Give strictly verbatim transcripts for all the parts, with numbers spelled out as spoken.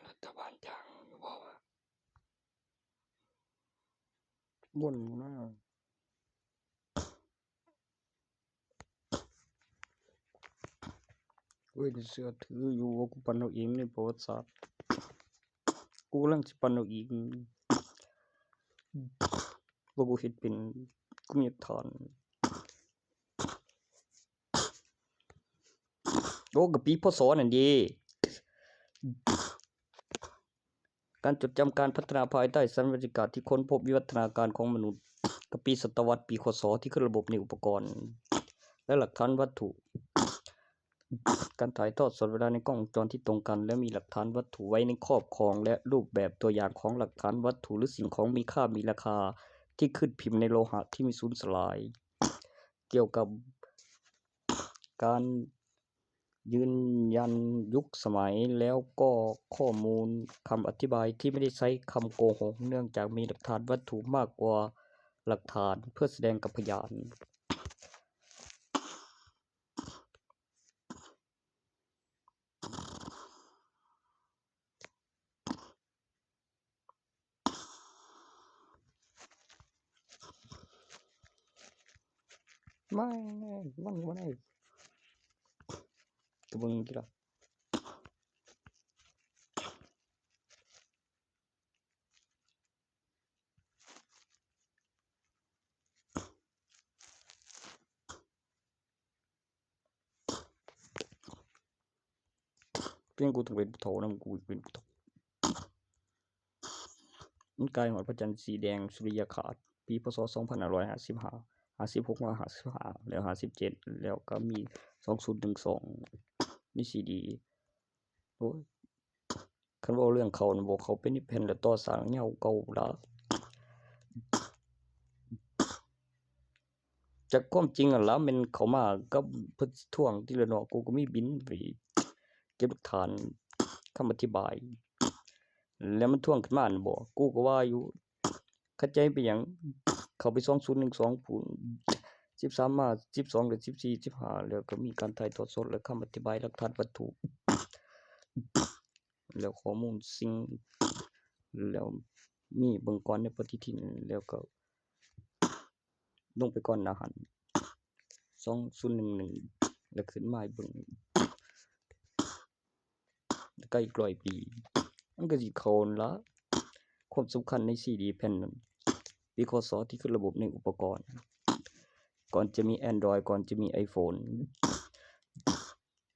รัฐบาลจ้างอยู่บ่วะ บ่นอยู่นะ เว้ย เชื่อถืออยู่ว่ากูปั่นเอาเองในประวัติศาสตร์ กูกำลังสิปั่นเอาเอง ว่ากูเฮ็ดเป็น กูมีหลักฐาน โอ้ กะปี พ.ศ. นั่นเด้ การจดจำการพัฒนาภายใต้สภาพบรรยากาศที่ค้นพบวิวัฒนาการของมนุษย์ กะปี ศตวรรษ ปี ค.ศ. ที่ขึ้นระบบในอุปกรณ์ และหลักฐานวัตถุ การถ่ายทอดสดเวลาในกล้องวงจรที่ตรงกัน และมีหลักฐานวัตถุไว้ในครอบครอง และรูปแบบตัวอย่างของหลักฐานวัตถุหรือสิ่งของมีค่ามีราคา ที่ขึ้นพิมพ์ในโลหะที่ไม่สูญสลาย เกี่ยวกับการยืนยันยุคสมัย แล้วก็ข้อมูลคำอธิบายที่ไม่ได้ใช้คำโกหก เนื่องจากมีหลักฐานวัตถุมากกว่าหลักฐานเพื่อแสดงกับพยาน ไม่ มันบ่ได้ กะเบิ่งติล่ะ เพียงกูต้องเป็นผู้เฒ่านำ กูเป็นผู้เฒ่า มันกลายฮอดพระจันทร์สีแดงสุริยคราส ปี พ.ศ. สองพันห้าร้อยห้าสิบห้า ห้าสิบหก มา ห้าสิบห้า แล้ว ห้าสิบเจ็ด แล้วกะมี สองศูนย์หนึ่งสอง มีซีดี โอ้ย คันเว้าเรื่องเขานั่นบ่ เขาเป็นนิพแผ่นแล้วต่อสร้างยาวเก่าละ จากความจริงนั่นล่ะ แม่นเขามากับเพิ่นทวงติล่ะเนาะ กูก็มีบิลไปเก็บหลักฐานคำอธิบาย แล้วมันทวงขึ้นมานั่นบ่ กูก็ว่าอยู่ เข้าใจเป็นหยัง เข้าไป สองศูนย์หนึ่งสอง พู้น สิบสาม มา สิบสอง และ สิบสี่ สิบห้า แล้วก็มีการถ่ายทอดสด และคำอธิบายหลักฐานวัตถุ แล้วข้อมูลสิ่ง แล้วมีเบิ่งก่อนในปฏิทิน แล้วก็ลงไปก่อนหน้าหั้น สองศูนย์หนึ่งหนึ่ง แล้วขึ้นมาให้เบิ่ง แล้วก็อีกร้อยปี มันก็สิเข้าหั่นละ ความสำคัญในซีดีแผ่นนั้น ปี ค.ศ. ที่ขึ้นระบบในอุปกรณ์ ก่อนจะมี Android ก่อนจะมี iPhone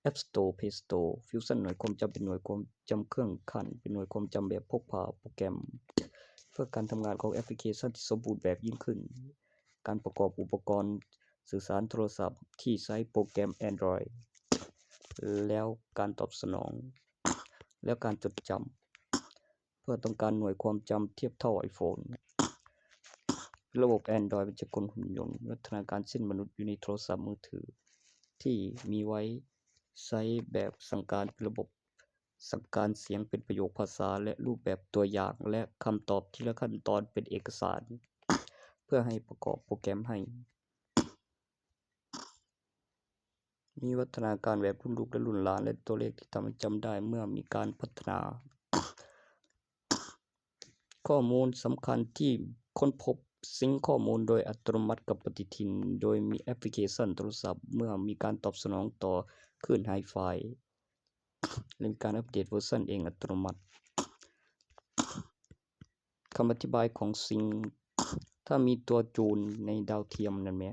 App Store Play Store Fusion หน่วยความจำเป็นหน่วยความจำเครื่องขั้น เป็นหน่วยความจำแบบพกพา โปรแกรม เพื่อการทำงานของแอปพลิเคชันที่สมบูรณ์แบบยิ่งขึ้น การประกอบอุปกรณ์สื่อสารโทรศัพท์ที่ใช้โปรแกรม Android แล้วการตอบสนอง แล้วการจดจำ เพื่อต้องการหน่วยความจำเทียบเท่า iPhone ระบบ Android เป็นจักรกลหุ่นยนต์วัฒนาการเส้นมนุษย์อยู่ในโทรศัพท์มือถือ ที่มีไว้ใช้แบบสั่งการเป็นระบบสั่งการเสียงเป็นประโยคภาษา และรูปแบบตัวอย่าง และคำตอบทีละขั้นตอนเป็นเอกสาร เพื่อให้ประกอบโปรแกรมให้ มีวัฒนาการแบบรุ่นลูกและรุ่นหลาน และตัวเลขที่ทำให้จำได้เมื่อมีการพัฒนา ข้อมูลสำคัญที่ค้นพบ ซิงค์ข้อมูลโดยอัตโนมัติกับปฏิทิน โดยมีแอปพลิเคชันโทรศัพท์ เมื่อมีการตอบสนองต่อคลื่น Wi-Fi และมีการอัปเดตเวอร์ชันเองอัตโนมัติ คำอธิบายของซิงค์ ถ้ามีตัวจูนในดาวเทียมนั่นไหม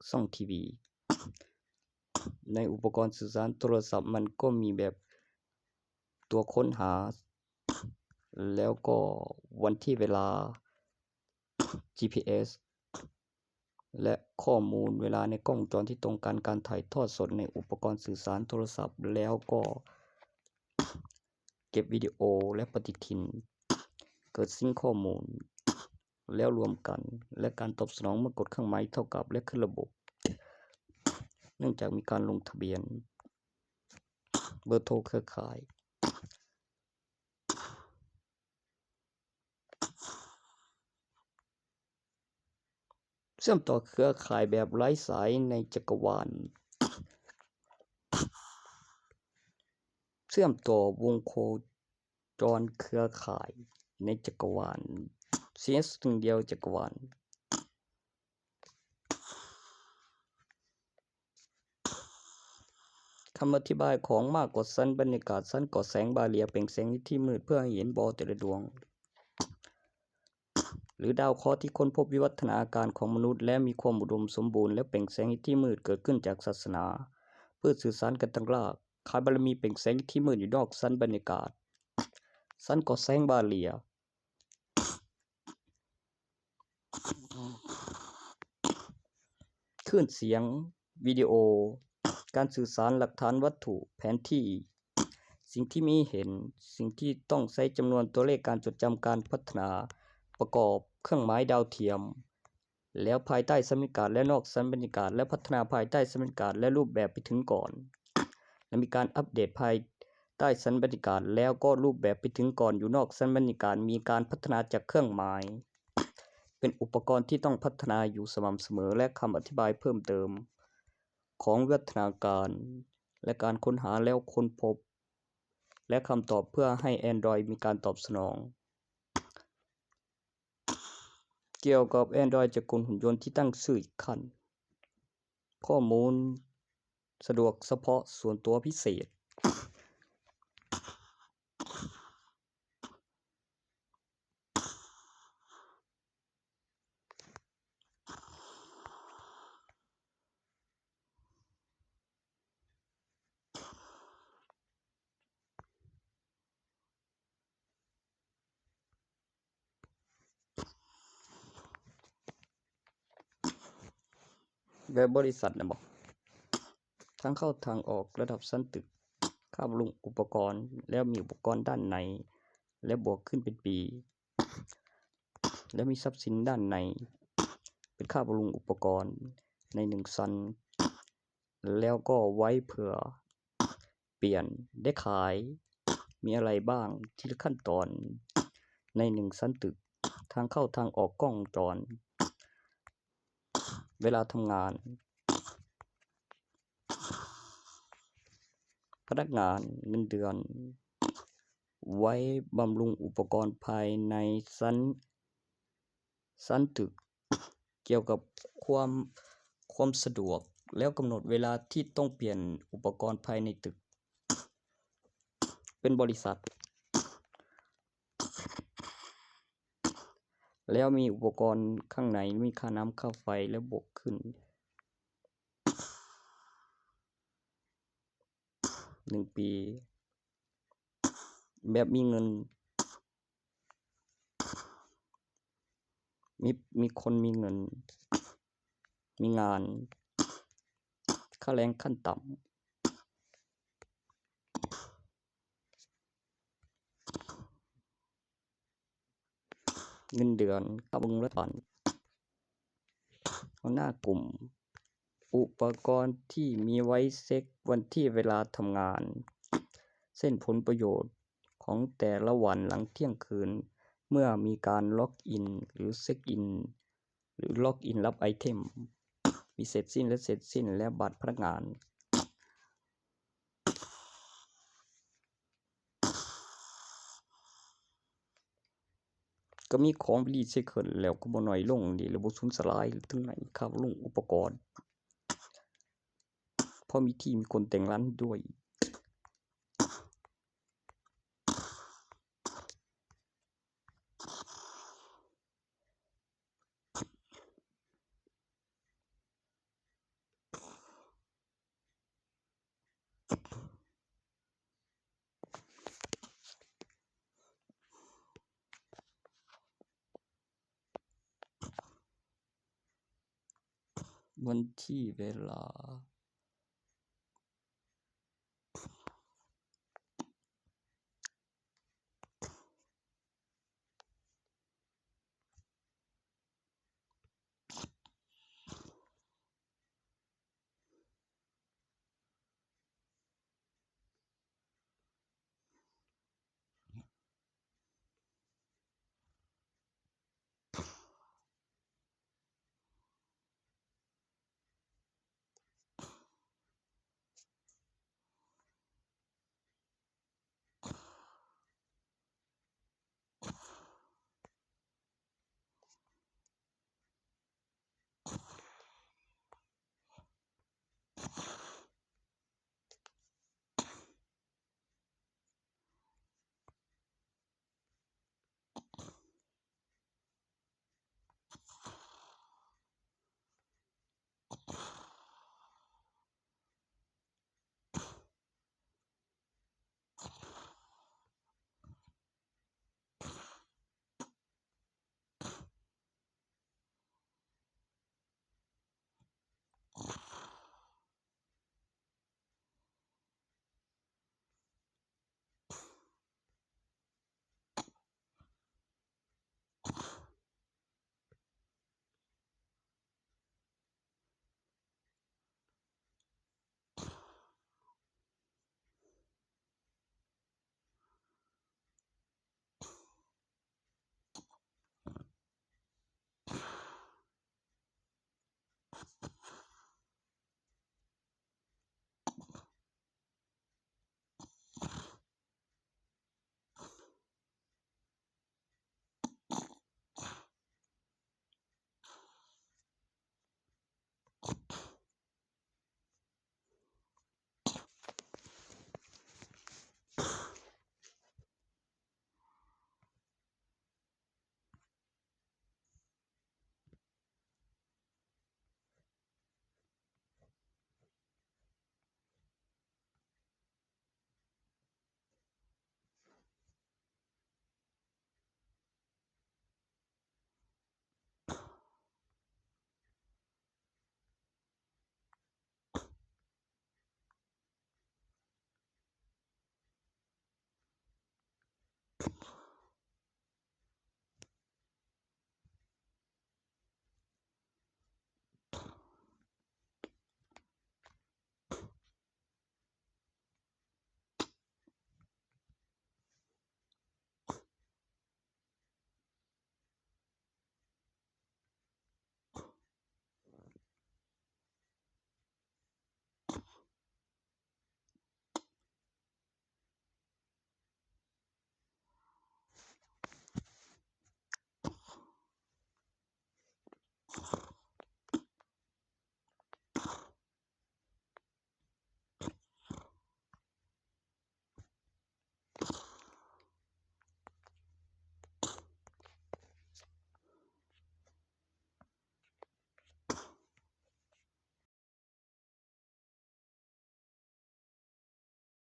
ช่องทีวี ในอุปกรณ์สื่อสารโทรศัพท์มันก็มีแบบตัวค้นหา แล้วก็วันที่เวลา จีพีเอส และข้อมูลเวลาในกล้องวงจรที่ตรงกัน การถ่ายทอดสดในอุปกรณ์สื่อสารโทรศัพท์ แล้วก็เก็บวิดีโอและปฏิทิน เกิดซิงค์ข้อมูล แล้วรวมกัน และการตอบสนองเมื่อกดเครื่องหมายเท่ากับและขึ้นระบบ เนื่องจากมีการลงทะเบียน เบอร์โทรเครือข่าย เชื่อมต่อเครือข่ายแบบไร้สายในจักรวาล เชื่อมต่อวงโคจรเครือข่ายในจักรวาล ซีเอส หนึ่งเดียวจักรวาล คำอธิบายของมากกว่าชั้นบรรยากาศ ชั้นก่อแสงบาเรีย เปล่งแสงในที่มืดเพื่อให้เห็นบ่แต่ละดวง หรือดาวเคราะห์ที่ค้นพบวิวัฒนาการของมนุษย์ และมีความอุดมสมบูรณ์ และเปล่งแสงในที่มืดเกิดขึ้นจากศาสนา เพื่อสื่อสารกันต่างหาก ขายบารมีเปล่งแสงในที่มืดอยู่นอกชั้นบรรยากาศ ชั้นก่อแสงบาเรีย คลื่นเสียง วิดีโอ การสื่อสาร หลักฐานวัตถุ แผนที่ สิ่งที่มีเห็น สิ่งที่ต้องใช้จำนวนตัวเลขการจดจำ การพัฒนา ประกอบเครื่องหมายดาวเทียม แล้วภายใต้ชั้นบรรยากาศ และนอกชั้นบรรยากาศ และพัฒนาภายใต้ชั้นบรรยากาศ และรูปแบบไปถึงก่อน และมีการอัปเดตภายใต้ชั้นบรรยากาศ แล้วก็รูปแบบไปถึงก่อนอยู่นอกชั้นบรรยากาศ มีการพัฒนาจากเครื่องหมาย เป็นอุปกรณ์ที่ต้องพัฒนาอยู่สม่ำเสมอ และคำอธิบายเพิ่มเติม ของวิวัฒนาการ และการค้นหาแล้วค้นพบ และคำตอบเพื่อให้ Android มีการตอบสนอง เกี่ยวกับ Android จักรกลหุ่นยนต์ที่ตั้งชื่ออีกขั้น ข้อมูลสะดวกเฉพาะส่วนตัวพิเศษ แบบบริษัทนะบอก ทางเข้าทางออกระดับชั้นตึก ค่าบำรุงอุปกรณ์ แล้วมีอุปกรณ์ด้านใน และบวกขึ้นเป็นปี แล้วมีทรัพย์สินด้านใน เป็นค่าบำรุงอุปกรณ์ในหนึ่งชั้น แล้วก็ไว้เผื่อเปลี่ยน ได้ขาย มีอะไรบ้าง ทีละขั้นตอน ในหนึ่งชั้นตึก ทางเข้าทางออกกล้องวงจร เวลาทำงาน พนักงาน เงินเดือน ไว้บำรุงอุปกรณ์ภายในชั้น ชั้นตึก เกี่ยวกับความ ความสะดวก แล้วกำหนดเวลาที่ต้องเปลี่ยนอุปกรณ์ภายในตึก เป็นบริษัท แล้วมีอุปกรณ์ข้างใน มีค่าน้ำค่าไฟ และบวกขึ้น หนึ่งปี แบบมีเงิน มีมีคนมีเงิน มีงาน ค่าแรงขั้นต่ำ เงินเดือน ค่าบำรุงรัฐบาล หัวหน้ากลุ่ม อุปกรณ์ที่มีไว้เช็ควันที่เวลาทำงาน เช่นผลประโยชน์ของแต่ละวันหลังเที่ยงคืน เมื่อมีการล็อกอินหรือเช็คอิน หรือล็อกอินรับไอเทม มีเสร็จสิ้นและเสร็จสิ้นและบัตรพนักงาน ก็มีของรีไซเคิลแล้วก็บ่น้อยลงนี่ แล้วบ่สูญสลายถึงไหน ค่าบำรุงอุปกรณ์ เพราะมีที่มีคนแต่งร้านด้วย วันที่เวลา เ